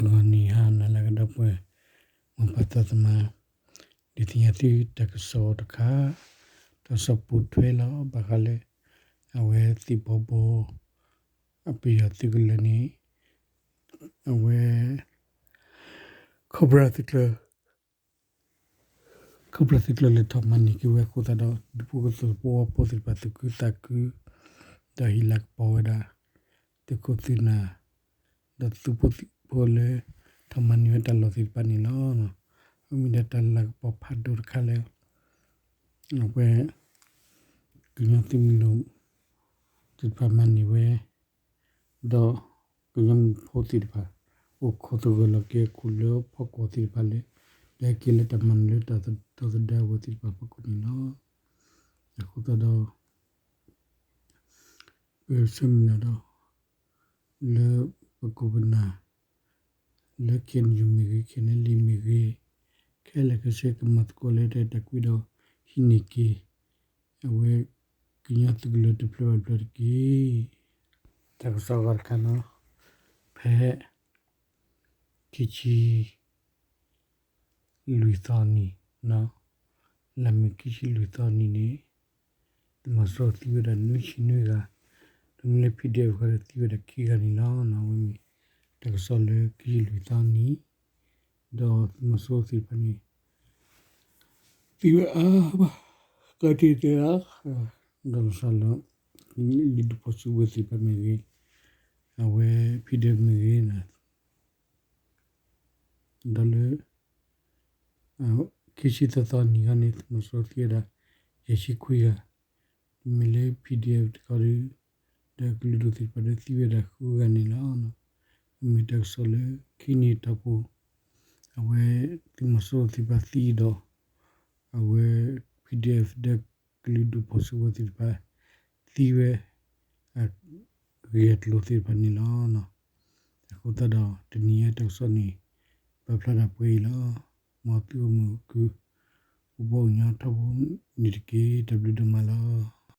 ဂီၤနံၤဟါနၤလၢအဂ့ၤ ဒီပုၢ်ဝဲၢ်မိၢ်ပၢ်သးသမါ, ဒုးသ့ၣ်ညါသုတၢ်ကစီၣ်တခါ, တၢ်ကစီၣ်ပိာ်ထွဲလီၤဘၣ်ဃးလၢ အဝဲသ့ၣ်ဘီဘီ အပယီၤသုးကလၢၤန့ၣ် အဝဲ Cobra သုးကျၢၤ Cobra သုးကျၢၤလဲၤထီၣ်မၤန့ၢ်က့ၤဝဲအဃိသတးဒီး ဒူဖိသဝီဖိသ့ၣ်တဖၣ် သူၣ်ခုသးခု ဒီးဟ့ၣ်လၤကပီၤဝဲဒၣ် သုးခိၣ်သုးနၢ် ဒီးသုးဖိသံၣ်ဖိလၢ ထီၣ်မၤန့ၢ်ဝဲတၢ်လီၢ်သ့ၣ်တဖၣ်န့ၣ်လီၤ. အမ့ၢ်ဒၣ်တၢ်လၤကပီၤဖးဒိၣ်တခါလၢ အဝဲ ကညီသုးမုၢ်ဒိၣ် သ့ၣ်တဖၣ်မၤန့ၢ်ဝဲ ဒီးကညီဖိသ့ၣ်တဖၣ် အိၣ်ခိးသဂၢၢ်လီၤက့ၤအခိၣ်လၢဖီကွီၢ်သ့ၣ်တဖၣ်လၢ လဲၤက့ၤလၢတၢ်မၤနၢၤလၢတၢ်သဒၢအဝဲသ့ၣ်တဖၣ်အဖီခိၣ်န့ၣ်လီၤ. အဃိသတးဒီး ပဆၢမုၢ်လၢ်ဒီး လၢပခိၣ်ပနၢ် လၢ KNU မ့ၢ်ဂ့ၤ KNLA မ့ၢ်ဂ့ၤ ခဲလၢာ်ခဲဆ့ကမၤသကိးလၢတၢ်အဲၣ်တၢ်ကွံဒီး ဟံးန့ၢ်က့ၤ အဝဲ ကညီသုးကလၢၤတဖျၢၣ်ဘၣ်တဖျၢၣ်တက့ၢ်. တၢ်ကစီၣ်အဂၤတခါန့ၣ် ဖဲ ခံဆံ လွံၢ်သီနံၤ လါမ့ၤခံဆံလွံၢ်သီနံၤန့ၣ် သုးမီၤစိရိၤသံဝဲဒၣ်နွံဆံနွံဂၤ, ဒီးမ့ၢ်လၢ PDF ဃီဒီးသံဝဲဒၣ်ခံဂၤန့ၣ်လီၤ. အဝဲမ့ၢ်တၢ်ကစီၣ်လၢခံဆံလွံၢ်သီနံၤ ဒီးသုးမီၤစိရိၤသ့ၣ်တဖၣ်န့ၣ် သံဝဲအါဘၣ် ကတ့ၢ်တဲဒၣ် ဒီးလီၤဆီလၢ လံာ်ဒူၣ်ဖီၣ်စုကဝဲၤသ့ၣ်တဖၣ်မ့ၢ်ဂ့ၤ, အဝဲ PDF မ့ၢ်ဂ့ၤ ဒီးလၢ ခံဆံသၢသီနံၤခီန့ၣ် သုးမီၤစိရိၤသံဝဲဒၣ် ယဲၢ်ဆံခွံဂၤ, မ့မ့ၢ်လၢ PDF တခီဒီး ဒီးကလုာ်ဒူၣ်သ့ၣ်တဖၣ်ဒီးသံဝဲဒၣ်ဃုဂၤန့ၣ်လီၤ. မ့မ့ၢ်တၢ်ကစီၣ်လၢခံနံၤတီၢ်ပူၤ အဝဲသုးမီၤစိရိၤသ့ၣ်တဖၣ်သံဒီး အဝဲ PDF ဒီးကလုာ်ဒူၣ်ဖီၣ်စုကဝဲၤသ့ၣ်တဖၣ် သံဝဲ အဂ့ၢ်အကျိၤသ့ၣ်တဖၣ်န့ၣ်လီၤ. အဃိသတးဒီး တနံၤအံၤတၢ်ကစီၣ်န့ၣ် ပာ်ဖျါဒၣ်ပှဲၤအံၤလီၤ. မ်သုအိၣ်မုာ်အိၣ်ခု အိၣ်ဘှီအိၣ်ညီထီဘိန့ၣ်တက့ၢ်. တၢ်ဘျုးဒိၣ်မးလီၤ.